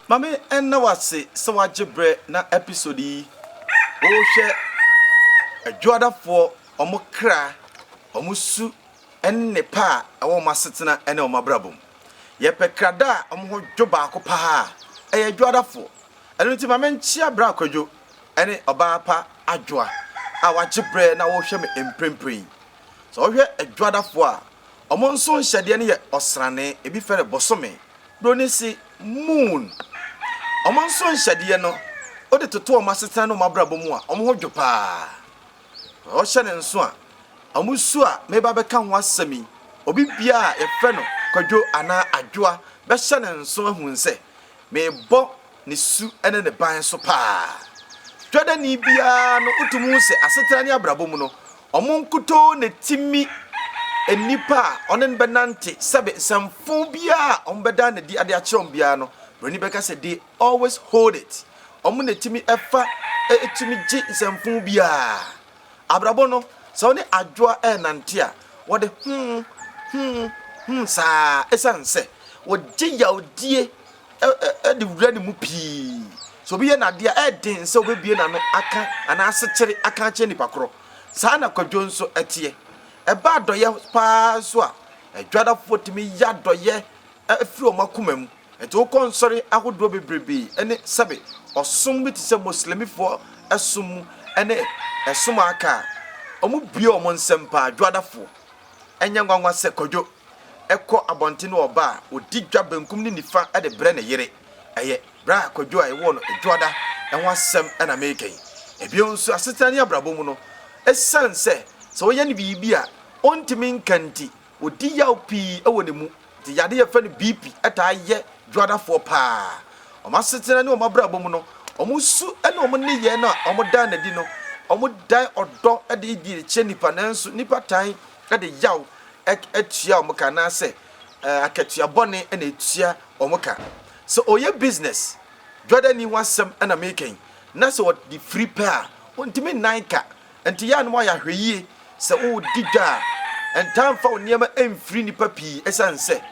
Ma me nna wo ase sɛ woagye berɛ na episode yi wohwɛ Adwoadafoɔ wɔn kra, wɔn su ne nnepa a ɛwɔ wɔn asetena ne wɔn abrabɔ mu. Yɛpɛ krada a wɔn ho dwo baako paa a, ɛyɛ Adwoadafoɔ. Ɛno nti ma menkyea Bra Kwadwo ne Ɔbaa Pa Adwoa a wɔagye berɛ na wɔrehwɛ me mprempren yi. Sɛ wohwɛ Adwoadafoɔ a, wɔn nso nhyɛdeɛ no yɛ ɔsrane, ebi frɛ no bosome, Buroni se moon. Wɔn nso nhyɛdeɛ no, wode toto wɔn asetena ne wɔn abrabɔ mu a, wɔn ho dwo paa. Wɔhyɛ no nso a, wɔn su a mereba abɛka ho asɛm yi, obi biara a yɛfrɛ no Kwadwo anaa Adwoa bɛhyɛ no nso ahu sɛ merebɔ ne su ne ne ban so paa. Dwadani biara no, wotumi hu sɛ asetena ne abrabɔ mu no, wɔn nkutoo na etumi nnipa a ɔne no bɛnante sɛbe nsɛmfo biara a wɔbɛda no adi ade akyerɛ wɔn biara no, buroni bɛka sɛ they always hold it. Wɔn na etumi fa etumi gye nsɛmfo biara. Abrabɔ no, sɛ wo ne adwoa renante a, wɔde hmm, hmm, hmm saa esiane sɛ wɔgye yawdie de wura ne mu pii. Sɛ obi yɛ no adeɛ a, ɛyɛ den sɛ obɛbue n'ano aka anaa asekyere aka akyerɛ nipa korɔ. Saa na Kwadwo nso teɛ. Ɛba adɔeɛ paa nso a, adwadafoɔ tumi yɛ adɔeɛ firi wɔn akoma mu. Nti wokɔ nsɔre ahodoɔ bebrebe ne sɛbe ɔsom bi te sɛ Moslemifoɔ som mu ne ɛsom a aka a, wɔbue wɔn nsam paa, dwadafoɔ. Ɛnyɛ nwanwa sɛ Kwadwo kɔ abɔnten na ɔba a, ɔdi dwa benkum ne nifa de brɛ ne yere. Ɛyɛ berɛ a Kwadwo a yɛwoo no Dwoada ho asɛm na mereka yi. Bio nso, asetena ne abrabɔ mu no, ɛsiane sɛ sɛ woyɛ no biribi a ɔntumi nka nti, ɔdi yaw pii wɔ ne mu. Nti yade yɛfrɛ no BP taa yɛ Dwoadafoɔ paa. Wɔn asetena ne wɔn abrabɔ mu no, wɔn su ne wɔn nneyɛɛ no a wɔdan no adi no, wɔdan ɔdɔ de di kyerɛ nnipa, nanso nnipa tan de yaw tua wɔn ka anaasɛ akatua bɔne na etua wɔn ka. Sɛ ɔyɛ business, dwadani ho asɛm na meka yi, na sɛ ɔde firi pɛ a, ɔntumi nnan ka. Nti yɛ a na woayɛ ahwɛyie sɛ woredi dwa a, ntaa mfa wo nneɛma mfiri nnipa pii ɛsiane sɛ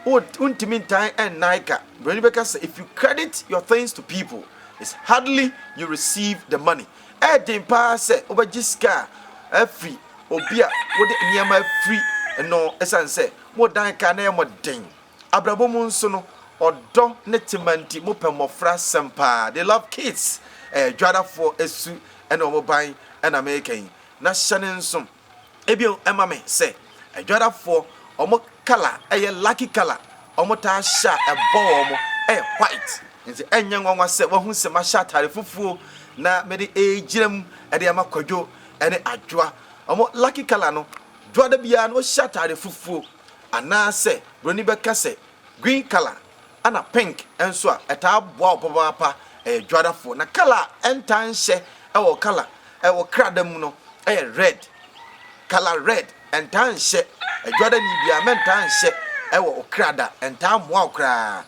wontumi ntan nnan ka. Buroni bɛka sɛ, if you credit your things to people, it's hardly you receive the money. Ɛyɛ den paa sɛ wobɛgye sika a afiri obi a wode nneɛma afiri no esiane sɛ modan ka na ɛyɛ mo den. Abrabɔ mu nso no, ɔdɔ ne tema nti mopɛ mmɔfra asɛm paa. They love kids. Ɛyɛ Dwadafoɔ su ne wɔn ban na mereka yi. Na hyɛ no nso bio ma me sɛ Adwadafoɔ wɔn colour yɛ lucky colour, wɔtaa hyɛ a ɛbɔ wɔn yɛ white. Nti ɛnyɛ nwanwa sɛ wahu sɛ mahyɛ atare fufuo na mede regyina mu de ama Kwadwo ne Adwoa. Wɔn lucky colour no, dwoa da biara no wohyɛ atare fufuo anaasɛ buroni bɛka sɛ green colour ɛna pink nso a, ɛtaa boa wo papaapa. Ɛyɛ dwoadafoɔ. Na colour a ɛntaa nhyɛ wɔ colour wɔ krada mu no yɛ red. Colour red ɛntaa nhyɛ. Dwoadani biara mɛntaa nhyɛ wɔ wo krada, ɛntaa mmoa wo koraa.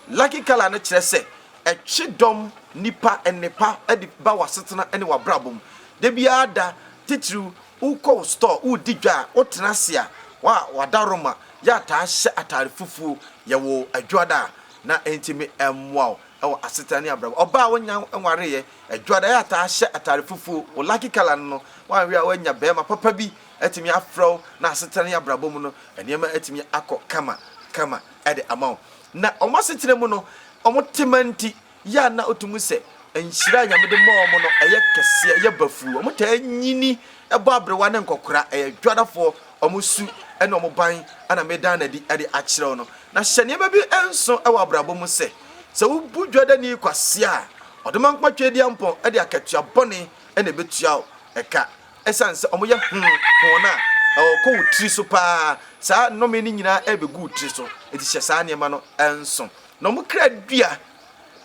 Lucky colour no kyerɛ sɛ ɛtwe dɔm, nnipa, nnepa de ba w'asetena ne w'abrabɔ mu. Da biara da, titiriw wokɔ wo store woredi dwa a, wotena ase a, wa w'adaworoma yɛ ataa hyɛ atare fufuo, yɛ wo adwuada a, na ɛntumi mmoa wo wɔ asetena ne abrabɔ. Ɔbaa a wonnya nwareeɛ, adwuada yɛ ataa hyɛ atare fufuo, wo lucky colour no no, woanhwɛ a woanya barima papa bi atumi afrɛ wo na asetena ne abrabɔ mu no, nneɛma atumi akɔ kama kama de ama wo. Na wɔn asetena mu no, wɔn tema nti, yɛ a na wotumi hu sɛ nhyira a Nyame de ma wɔn no, ɛyɛ kɛseɛ, ɛyɛ bafuu. Wɔtaa nyini bɔ aberewa ne nkɔkora, ɛyɛ dwadafoɔ, wɔn su ne wɔn ban na medan no adi de akyerɛ wo no. Na hyɛ nneɛma bi nso wɔ abrabɔ mu sɛ, sɛ wobu dwadani kwasea a, ɔdomankoma Tweaduampɔn de akatua bɔne na ɛbɛtua wo ka. Esiane sɛ wɔyɛ hoo hoo no a, ɛkɔ wo tiri so paa. Saa nnome no nyinaa rebegu wo tiri so. Enti hyɛ saa nneɛma no nso. Na wɔn kra dua,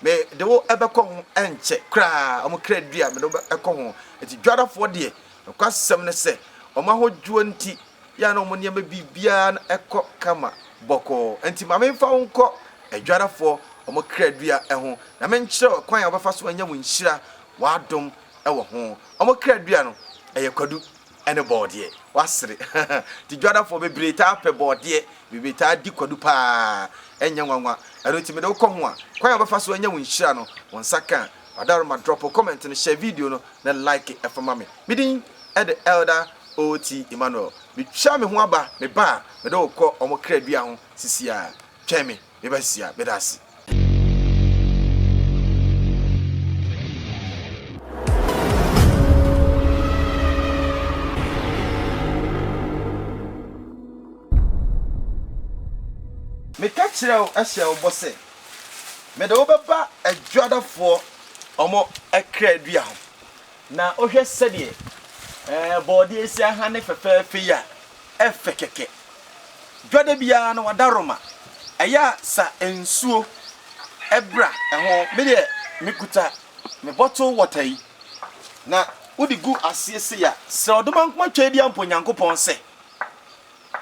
mede wo bɛkɔ ho ɛnkyɛ koraa. Wɔn kra dua, mede wo bɛkɔ ho. Enti dwadafoɔ deɛ, nokwasɛm ne sɛ, wɔn ahodwoɔ nti, yɛ a na wɔn nneɛma biribiara no kɔ kama bɔkɔɔ. Enti ma memfa wo nkɔ adwadafoɔ wɔn kra dua ho, na menkyerɛ wo kwan a wobɛfa so anya wo nhyira, w'adom wɔ ho. Wɔn kra dua no, ɛyɛ kwadu ne bɔɔdeɛ. Woasere. Nti Dwadafoɔ bebree taa pɛ bɔɔdeɛ, bebree taa di kwadu paa. Ɛnyɛ nwanwa. Ɛno nti mede wo kɔ ho a, kwan a wobɛfa so anya wo nhyira no, wo nsa ka a, Wadaroma drop wo comment no, share video no na like fa ma me. Me din de Elder OT Emmanuel. Metwa me ho aba, meba a, mede wo kɔ wɔn kra dua ho sisiaa. Twɛn me, meba sisiaa. Meda ase. Meka kyerɛɛ wo hyɛɛ wo bɔ sɛ, mede wo bɛba adwadafoɔ wɔn kra dua ho. Na wohwɛ sɛdeɛ bɔɔdeɛ si ahane fɛfɛɛfɛ yi a, ɛfɛ kɛkɛ. Dwada biara no wadaroma, ɛyɛ a sa nsuo bra ho. Me deɛ mekuta me bottle water yi, na wode gu aseɛ sei a, srɛ Ɔdomankoma Tweaduampɔ Nyankopɔn sɛ,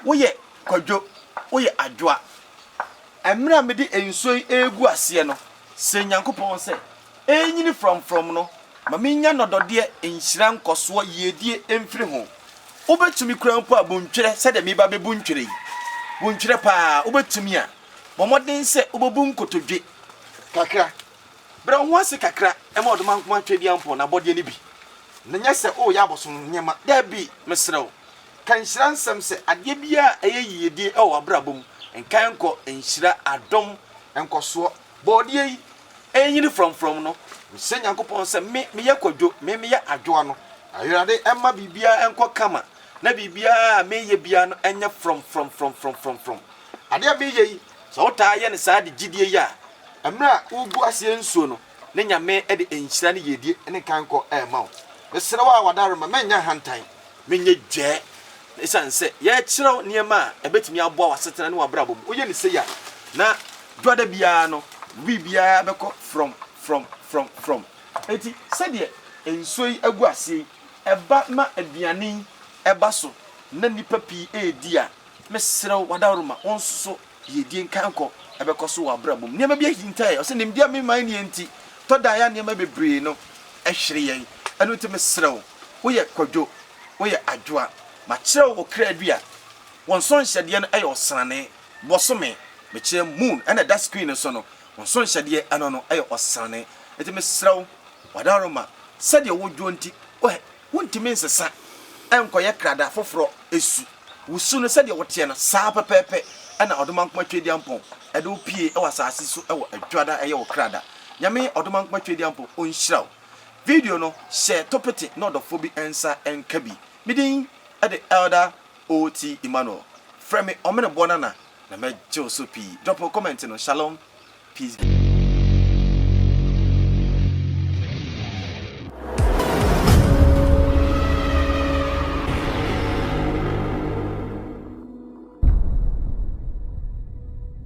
woyɛ Kwadwo, woyɛ Adwoa. Mmerɛ a mede nsuo yi regu aseɛ no, srɛ Nyankopɔn sɛ, ɛrenyini frɔmfrɔm no, ma mennya nnɔdɔdeɛ, nhyira, nkɔsoɔ, yiedie mfiri ho. Wobɛtumi koraa mpo a, bu ntwerɛ sɛdeɛ mereba abɛbu ntwerɛ yi. Bu ntwerɛ pa ara, wobɛtumi a, bɔ mmɔden sɛ wobɛbu nkotodwe kakra. Brɛ wo ho ase kakra ma Ɔdomankoma Tweaduampɔn n'abɔdeɛ no bi, na nyɛ sɛ woreyɛ abosom nneɛma. Dabi, mesrɛ wo, ka nhyira nsɛm sɛ adeɛ biara a ɛyɛ yiedie wɔ w'abrabɔ mu, nkae nkɔ nhyira, adom, nkɔsoɔ, Bɔɔdeɛ yi ɛrenyini frɔmfrɔm no, mesrɛ Nyankopɔn sɛ me meyɛ Kwadwo, me meyɛ Adwoa no, Awurade mma biribiara nkɔ kama na biribiara a mereyɛ biara no nyɛ frɔmfrɔmfrɔmfrɔmfrɔm. Adeɛ a mereyɛ yi, sɛ wotaa yɛ no saa de gyidie yɛ a, mmerɛ a woregu aseɛ nsuo no, ne Nyame de nhyira ne yiedie ne nkankɔ rema wo. Mesrɛ wo a w'adaworoma, mɛnyɛ ahantan. Menyɛ dwɛɛ. Na esiane sɛ yɛrekyerɛw nneɛma a ebetumi aboa w'asetena ne w'abrabɔ mu, woyɛ no sei a, na dwoada biara no, wo biribiara bɛkɔ frɔm, frɔm, frɔm, frɔm. Enti sɛdeɛ nsuo yi agu aseɛ yi, ɛba ma aduane yi ba so na nnipa pii redi a, mesrɛ wo, w'adaworoma, wo nso so yiedie nkankɔ bɛkɔ so wɔ w'abrabɔ mu. Nneɛma bi ahinta yɛn. Ɔse nimdeɛ a memma nnie nti, tɔ da a ɛyɛ a nneɛma bebree no hwere yɛn. Ɛno nti mesrɛ wo, Woyɛ Kwadwo, woyɛ Adwoa. Makyerɛ wo wo kra dua. Wo nsonhyɛdeɛ no yɛ ɔsrane, bɔsome. Mekyerɛ moon ɛna ɛda screen no so no. Wo nsonhyɛdeɛ ɛno no yɛ ɔsrane. Nti mesrɛ wo, w'adaworoma, sɛdeɛ wodwoɔ nti, wohɛ, wontumi nsesa nkɔyɛ krada foforɔ su. Wo su no, sɛdeɛ woteɛ no, saa pɛpɛɛpɛ na Ɔdomankoma Tweaduampɔn de wo pue wɔ asase so wɔ Adwoada ɛyɛ wo kra da. Nyame Ɔdomankoma Tweaduampɔn ɔnhyira wo. Video no hyɛ topete na ɔdɔfoɔ bi nsa nka bi. Me din de Elder OT Emmanuel. Frɛ me Ɔmeneboɔ Nana na mɛgye wo so pii. Drop wo comment no. Shalom. Peace be.